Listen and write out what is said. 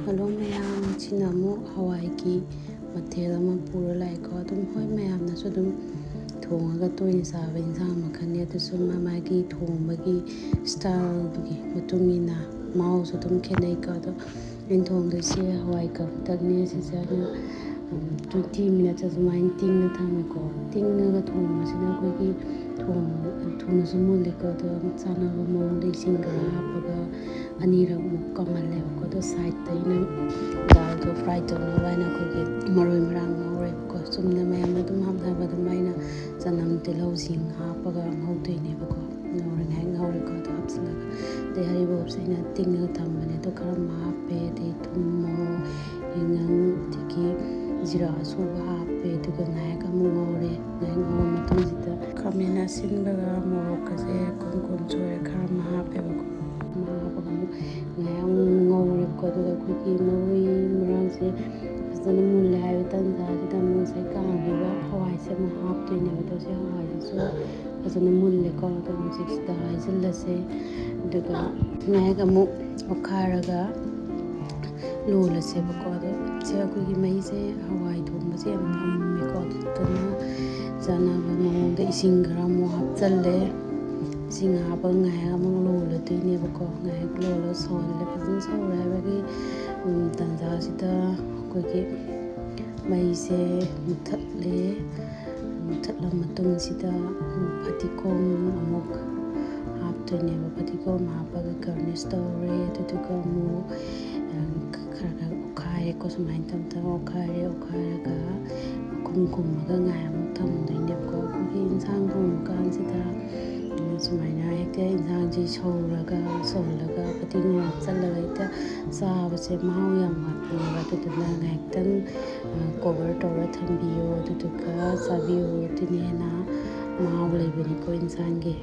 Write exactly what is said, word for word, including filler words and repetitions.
Hello ꯃꯌꯥꯝ, ꯁꯤꯅ ꯑꯃꯨꯛ ꯍꯋꯥꯏꯒꯤ ꯃꯊꯦꯜ ꯑꯃ ꯄꯨꯔ ꯂꯥꯛꯑꯦꯀꯣ꯫ ꯑꯗꯨꯝ ꯍꯣꯏ, ꯃꯌꯥꯝꯅꯁꯨ ꯑꯗꯨꯝ ꯊꯣꯡꯉꯒ ꯇꯣꯏꯅ ꯆꯥꯕ ꯏꯟꯁꯥꯡ ꯃꯈꯜꯅꯤ꯫ ꯑꯗꯨꯁꯨ ꯃꯥ ꯃꯥꯒꯤ ꯊꯣꯡꯕꯒꯤ ꯏꯁꯇꯥꯏꯜꯒꯤ ꯃꯇꯨꯡ ꯏꯟꯅ ꯃꯍꯥꯎꯁꯨ ꯑꯗꯨꯝ ꯈꯦꯠꯅꯩꯀꯣ꯫ ꯑꯗꯣ ꯑꯩꯅ ꯊꯣꯡꯗꯣꯏꯁꯦ ꯍꯋꯥꯏ ꯀꯪꯇꯛꯅꯦ꯫ ꯁꯤꯁꯦ ꯑꯩꯅ ꯇ꯭ꯋꯦꯟꯇꯤ ꯃꯤꯅꯠꯁ ꯑꯗꯨꯃꯥꯏꯅ ꯇꯤꯡꯅ ꯊꯝꯃꯦꯀꯣ꯫ ꯇꯤꯡꯉꯒ ꯊꯣꯡꯕꯁꯤꯅ ꯑꯩꯈꯣꯏꯒꯤ ꯊꯣꯡ ꯊꯨꯅꯁꯨ ꯃꯨꯜꯂꯦꯀꯣ꯫ ꯑꯗꯣ ꯆꯥꯅꯕ ꯃꯑꯣꯡꯗ ꯏꯁꯤꯡ ꯈꯔ ꯍꯥꯞꯄꯒ ꯑꯅꯤꯔꯛꯃꯨꯛ ꯀꯪꯍꯜꯂꯦꯕꯀꯣ꯫ ꯑꯗꯣ ꯁꯥꯏꯠꯇ ꯑꯩꯅ ꯗꯥꯜꯗꯣ ꯐ꯭ꯔꯥꯏ ꯇꯧꯅꯕ ꯍꯥꯏꯅ ꯑꯩꯈꯣꯏꯒꯤ ꯃꯔꯣꯏ ꯃꯔꯥꯡ ꯉꯧꯔꯦꯕꯀꯣ꯫ ꯆꯨꯝꯅ ꯃꯌꯥꯝꯅ ꯑꯗꯨꯝ ꯍꯥꯞꯅꯕ ꯑꯗꯨꯃꯥꯏꯅ ꯆꯅꯝ, ꯇꯤꯜꯍꯧꯁꯤꯡ ꯍꯥꯞꯄꯒ ꯉꯧꯗꯣꯏꯅꯦꯕꯀꯣ꯫ ꯉꯧꯔꯤꯉꯩ ꯉꯧꯔꯦꯀꯣ꯫ ꯑꯗꯣ ꯍꯥꯞꯆꯤꯜꯂꯒ ꯑꯗꯩ ꯍꯔꯤꯕꯣꯞꯁꯦ ꯑꯩꯅ ꯇꯤꯡꯉꯒ ꯊꯝꯕꯅꯦ꯫ ꯑꯗꯣ ꯈꯔ ꯑꯃ ꯍꯥꯞꯄꯦ꯫ ꯑꯗꯩ ꯊꯨꯝ, ꯃꯣꯔꯣꯛ, ꯌꯥꯏꯉꯪ, ꯑꯗꯒꯤ ꯖꯤꯔꯥ ꯑꯁꯨꯕ ꯍꯥꯞꯄꯦ꯫ ꯑꯗꯨꯒ ꯉꯥꯏꯍꯥꯛ ꯑꯃꯨꯛ ꯉꯧꯔꯦ꯫ ꯉꯥꯏꯍꯥꯛ ꯉꯧꯔ ꯃꯇꯨꯡꯁꯤꯗ ꯈꯥꯃꯦꯟ ꯑꯁꯤꯟꯕꯒ ꯃꯣꯔꯣꯛꯀꯁꯦ ꯀꯨꯝ ꯀꯨꯝ ꯁꯣꯏꯔ ꯈꯔ ꯑꯃ ꯍꯥꯞꯄꯦꯕꯀꯣ꯫ ꯑꯃ ꯍꯥꯞꯄꯒ ꯑꯃꯨꯛ ꯉꯥꯏꯍꯥꯛ ꯑꯃꯨꯛ ꯉꯧꯔꯦꯕꯀꯣ꯫ ꯑꯗꯨꯒ ꯑꯩꯈꯣꯏꯒꯤ ꯃꯔꯣꯏ ꯃꯔꯥꯡꯁꯦ ꯐꯖꯅ ꯃꯨꯜꯂꯦ ꯍꯥꯏꯕ ꯇꯟꯖꯥꯁꯤꯗ ꯑꯃꯨꯛ ꯉꯁꯥꯏ ꯀꯥꯝꯈꯤꯕ ꯍꯋꯥꯏꯁꯦ ꯑꯃꯨꯛ ꯍꯥꯞꯇꯣꯏꯅꯦꯕ꯫ ꯑꯗꯣ ꯁꯤ ꯍꯋꯥꯏꯁꯤꯁꯨ ꯐꯖꯅ ꯃꯨꯜꯂꯦꯀꯣ꯫ ꯑꯗꯣ ꯍꯧꯖꯤꯛꯁꯤꯗ ꯍꯥꯏꯖꯤꯜꯂꯁꯦ꯫ ꯑꯗꯨꯒ ꯉꯥꯏꯍꯥꯛ ꯑꯃꯨꯛ ꯑꯣꯠꯈꯥꯏꯔꯒ ꯂꯣꯜꯂꯁꯦꯕꯀꯣ꯫ ꯑꯗꯣ ꯁꯦ ꯑꯩꯈꯣꯏꯒꯤ ꯃꯩꯁꯦ ꯍꯋꯥꯏ ꯊꯣꯡꯕꯁꯦ ꯌꯥꯝ ꯌꯥꯝꯃꯦꯀꯣ꯫ ꯑꯗꯨꯅ ꯆꯥꯅꯕ ꯃꯑꯣꯡꯗ ꯏꯁꯤꯡ ꯈꯔ ꯑꯃꯨꯛ ꯍꯥꯞꯆꯜꯂꯦ꯫ ꯏꯁꯤꯡ ꯍꯥꯞꯄꯒ ꯉꯥꯏꯍꯥꯛ ꯑꯃꯨꯛ ꯂꯣꯜꯂꯗꯣꯏꯅꯦꯕꯀꯣ꯫ ꯉꯥꯏꯍꯥꯛ ꯂꯣꯜꯂꯒ ꯁꯧꯍꯜꯂꯦ꯫ ꯐꯖꯅ ꯁꯧꯔꯦ ꯍꯥꯏꯕꯒꯤ ꯎꯝ, ꯇꯥꯟꯖꯥꯁꯤꯗ ꯑꯩꯈꯣꯏꯒꯤ ꯃꯩꯁꯦ ꯃꯨꯊꯠꯂꯦ꯫ ꯃꯨꯊꯠꯂ ꯃꯇꯨꯡꯁꯤꯗ ꯐꯗꯤꯒꯣꯝ ꯑꯃꯨꯛ ꯍꯥꯞꯇꯣꯏꯅꯦꯕ꯫ ꯐꯗꯤꯒꯣꯝ ꯍꯥꯞꯄꯒ ꯒꯥꯔꯅꯤꯁ ꯇꯧꯔꯦ꯫ ꯑꯗꯨꯗꯨꯒ ꯑꯃꯨꯛ, ꯑ, ꯈꯔ ꯈꯔ ꯑꯣꯠꯈꯥꯏꯔꯦꯀꯣ꯫ ꯁꯨꯃꯥꯏꯅ ꯇꯞ ꯇꯞꯅ ꯑꯣꯠꯈꯥꯏꯔꯦ꯫ ꯑꯣꯠꯈꯥꯏꯔꯒ ꯃꯈꯨꯝ ꯈꯨꯝꯃꯒ ꯉꯥꯏꯍꯥꯛ ꯑꯃꯨꯛ ꯊꯝꯗꯣꯏꯅꯦꯕꯀꯣ꯫ ꯑꯩꯈꯣꯏꯒꯤ ꯏꯟꯁꯥꯡ ꯊꯣꯡꯕ ꯀꯥꯟꯁꯤꯗ, ꯎꯝ, ꯁꯨꯃꯥꯏꯅ ꯍꯦꯛꯇ ꯏꯟꯁꯥꯡꯁꯤ ꯁꯧꯔꯒ, ꯁꯧꯍꯜꯂꯒ ꯐꯗꯤꯒꯣꯝ ꯍꯥꯞꯆꯜꯂꯒ ꯍꯦꯛꯇ ꯆꯥꯕꯁꯦ ꯃꯍꯥꯎ ꯌꯥꯝ ꯋꯥꯠꯄꯅꯦꯕ꯫ ꯑꯗꯨꯗꯨꯅ ꯉꯥꯏꯍꯥꯛꯇꯪ, ꯑ, ꯀꯣꯚꯔ ꯇꯧꯔ ꯊꯝꯕꯤꯌꯣ꯫ ꯑꯗꯨꯗꯨꯒ ꯆꯥꯕꯤꯌꯣ꯫ ꯑꯗꯨꯅ ꯍꯦꯟꯅ ꯃꯍꯥꯎ ꯂꯩꯕꯅꯤꯀꯣ ꯏꯟꯁꯥꯡꯒꯤ꯫